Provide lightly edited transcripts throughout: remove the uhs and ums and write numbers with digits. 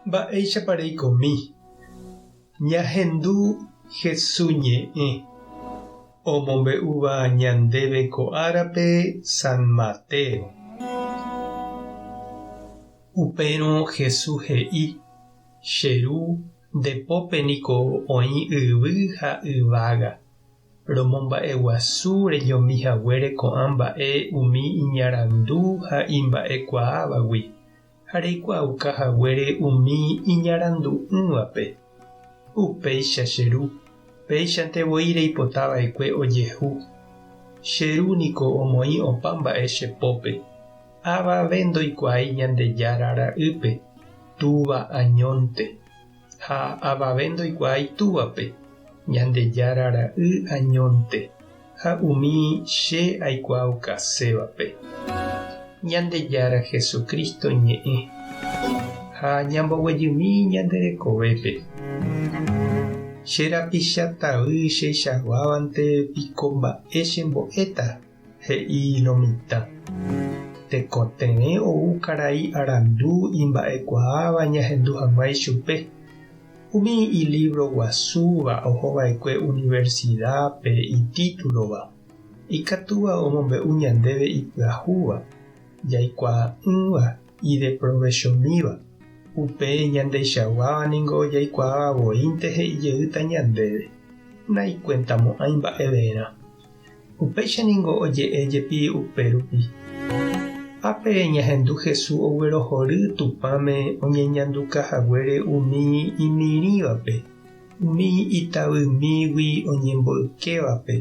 Mba'éichapa reikomi? Ñahendu Hesu ñe'ẽ omombe'úva ñandéve ko árape San Mateo. Upérõ Hesu he'i, Che Ru, nde pópe niko oĩ yvy ha yvága. Romomba'eguasu reñomi haguére ko'ã mba'e umi iñarandu ha imba'ekuaávagui, ha reikuaauka haguére umi iñarandu'ỹvape. Upéicha che Ru, péichante voi reipota va'ekue ojehu. Che Ru niko omoĩ opa mba'e che pópe. Avave ndoikuaái Ñandejára Ra'ýpe, Túva añónte. Ha avave ndoikuaái Túvape, Ñandejára Ra'y añónte, ha umi che aikuaaukasévape. Ñandejára Jesucristo ñe'ẽ, ha ñamboguejymi ñande rekovépe. Che rapicha tavy cheichaguávante piko mba'e chembo'éta? He'i lo mitã. Tekotevẽ ou karai arandu imba'ekuaáva ñahendu hag̃ua ichupe. Umi ilívro guasúva ohova'ekue universidápe itítulova, ikatúva omombe'u ñandéve ipyahúva, jaikuaa'ỹva, ideprovechomíva. Upe ñandeichaguáva ningo jaikuaáva voínte he'i jeýta ñandéve, naikuentamo'ãi mba'everã. Upéicha ningo oje'e jepi upérupi. Ápe ñahendu Jesús oguerohory Tupãme oñeñanduka haguére umi imirĩvape, umi itavymígui oñemboykévape,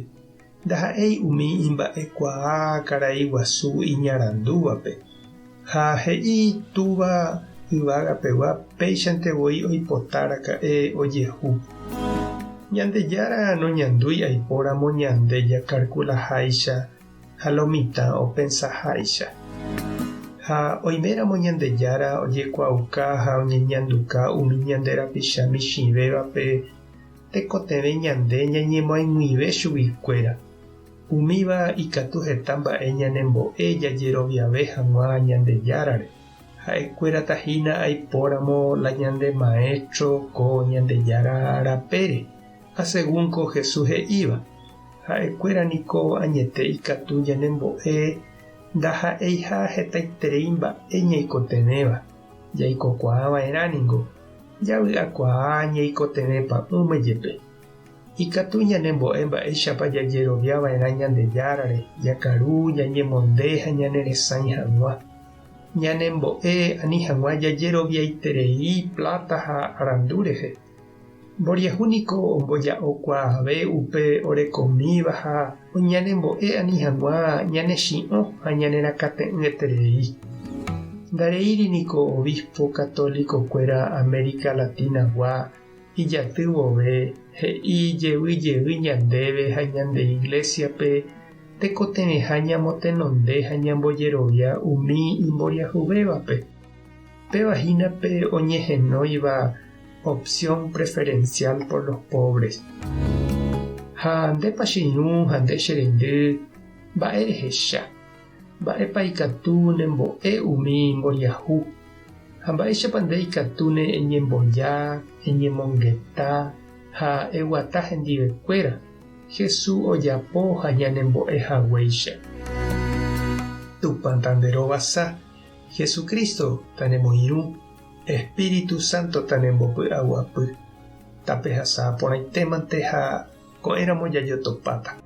ndaha'éi umi imba'ekuaa karai guasu iñarandúvape. Ha he'i Túva yvágapegua péichante voi oipota raka'e ojehu. Ñandejára noñandúi aipóramo ñande jakarkulaháicha ha lo mitã opensaháicha. Ha oiméramo Ñandejára ojekuaauka ha oñeñanduka umi ñande rapicha michĩvévape tekotevẽ ñande ñañemoag̃uive chuguikuéra. Umíva ikatu heta mba'e ñanembo'e jajeroviave hag̃ua Ñandejárare. Ha'ekuérata hína aipóramo la ñande maéstro ko Ñandejára rapére, asegún ko Jesús he'íva. Ha'ekuéra niko añete ikatu ñanembo'e ndaha'eiha hetaiterei mba'e ñaikotevẽva, jaikokuaa va'erã ningo, javy'akuaa ñaikotevẽ pa'ũme jepe. Ikatu ñanembo'e mba'éichapa jajerovia va'erã Ñandejárare, jakaru, ñañemonde ha ñaneresãi hag̃ua. Ñanembo'e ani hag̃ua jajeroviaiterei pláta ha arandu rehe. Mboriahu niko omboja'okuaave upe orekomíva ha ñanembo'e ani hag̃ua ñanechi'õ ha ñanerakate'ỹeterei. Ndareíri niko obispo católico-kuéra América Latina-gua Ijaty vove, he'i jevy jey ñandéve ha ñande Iglésiape tekotevẽha ñamotenonde ha ñambojerovia umi imboriahuvévape. Péva hína pe oñehenóiva opción preferencial por los pobres. Ha ndépa che irũ ha nde che reindy, mba'e rehecha? Mba'épa ikatu nembo'e umi mboriahu? Ha mba'éichapa nde ikatúne eñemboja, eñemongeta ha eguata hendivekuéra, Jesús ojapo ha ñanembo'e haguéicha? Tupã tanderovasa, Jesucristo tanemoirũ, Espíritu Santo tanembopy'aguapy. Tapehasa porãitémante ha ko'ẽramo jajotopáta.